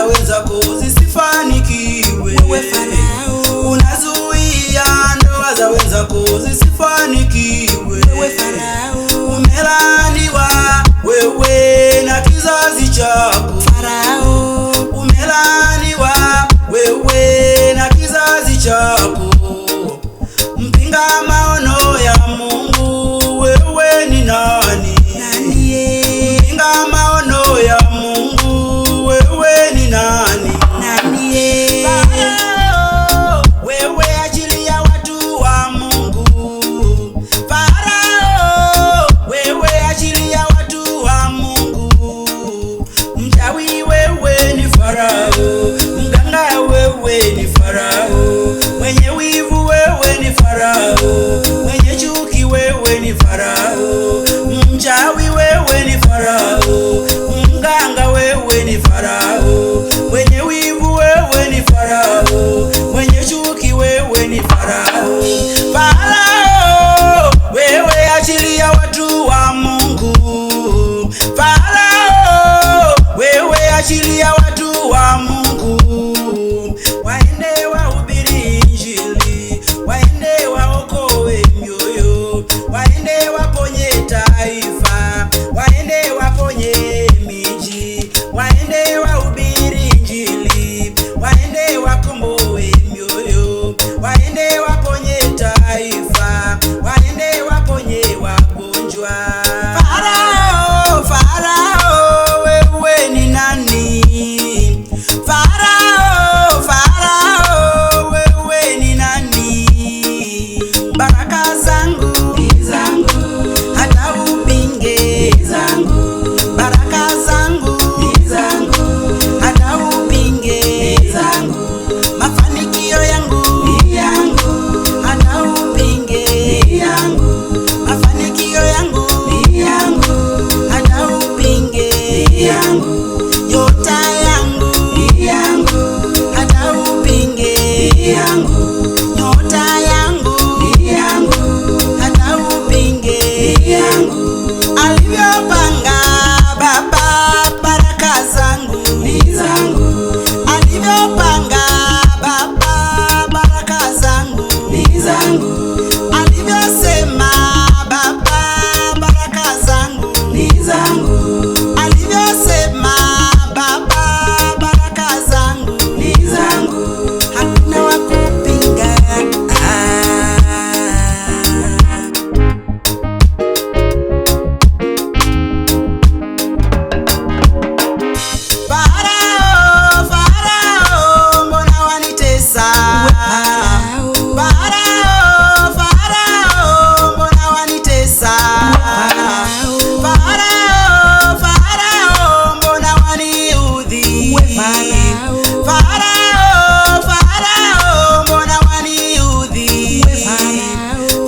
za wenzako zisifanikiwe. Wewe Farao, Unazuia ndoa za wenzako zisifanikiwe. wewe Farao, Umelaaniwa wewe na kizazi chako. Farao, Umelaaniwa wewe na kizazi chako. Mpinga maono ya Mungu, wewe ni nani? nani ye? Mpinga maono ya Mungu, wewe ni nani? Nani ye? Farao, wewe achilia watu wa Mungu. Farao, wewe achilia watu wa Mungu. Mchawi wewe ni Farao, mganga wewe ni Farao, mwenye wivu wewe ni Farao, mwenye chuki wewe ni Farao, mchawi wewe ni Farao, mganga wewe ni Farao, mwenye wivu wewe ni Farao, mwenye chuki wewe ni Farao. Farao, wewe achilia watu wa Mungu. Farao, wewe achilia watu wa Mungu. Waende wahubiri Injili, waende waokoe mioyo, waende waponye taifa, waende waponye miji, waende wahubiri Injili, waende wakomboe mioyo, waende waponye taifa, waende waponye wagonjwa. Farao, Farao, wewe ni nani? Farao, Farao, wewe ni nani? Baraka zangu Ni zangu, hata upinge, ni zangu, baraka zangu ni zangu, hata upinge, ni zangu, mafanikio yangu ni yangu, hata upinge, ni yangu, mafanikio yangu ni yangu, hata upinge, ni yangu, nyota yangu ni yangu, hata upinge, ni yangu, nyota yangu ni yangu, hata upinge, ni yangu, alivyopanga Baba baraka zangu ni zangu, alivyopanga Baba baraka zangu ni zangu, alivyosema Baba baraka zangu ni zangu, alivyosema Baba baraka zangu ni zangu. hakuna wa kupinga. Ah. Farao, Farao, mbona wanitesa? Farao, Farao, Farao, mbona wanitesa? Farao, Farao, Farao, mbona waniudhi? Farao, Farao, Farao, mbona waniudhi?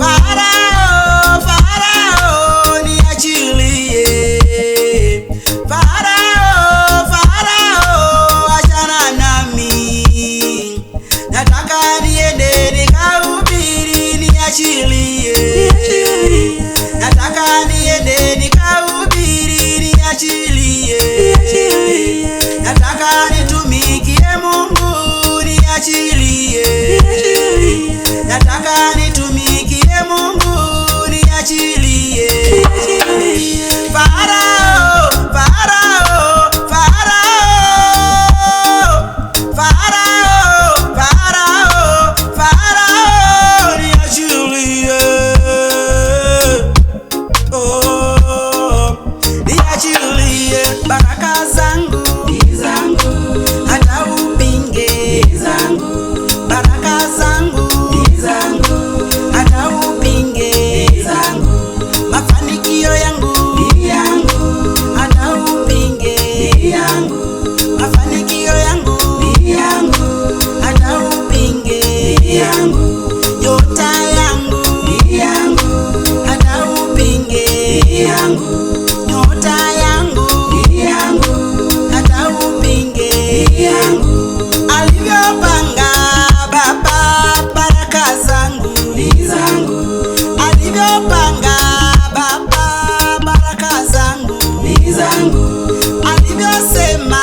Farao, Farao, Farao, niachilie. Farao, Farao, achana nami. Nataka niende nikahubiri, niachilie. Nataka niende nikahubiri, niachilie. Nataka nitumikie Mungu, niachilie. Nataka nitumikie Mungu, niachilie. Farao, Farao, Farao. Farao, Farao, Farao, niachilie. Oh, niachilie baraka zangu ni zangu, hata upinge, ni zangu, baraka zangu ni zangu, hata upinge, ni zangu, mafanikio yangu ni yangu, hata upinge, ni yangu, mafanikio yangu ni yangu, hata upinge, ni yangu, nyota yangu ni yangu, hata upinge, ni yangu, nyota yangu ni yangu, hata upinge, ni yangu, alivyopanga Baba baraka zangu ni zangu, alivyopanga Baba baraka zangu ni zangu, alivyosema.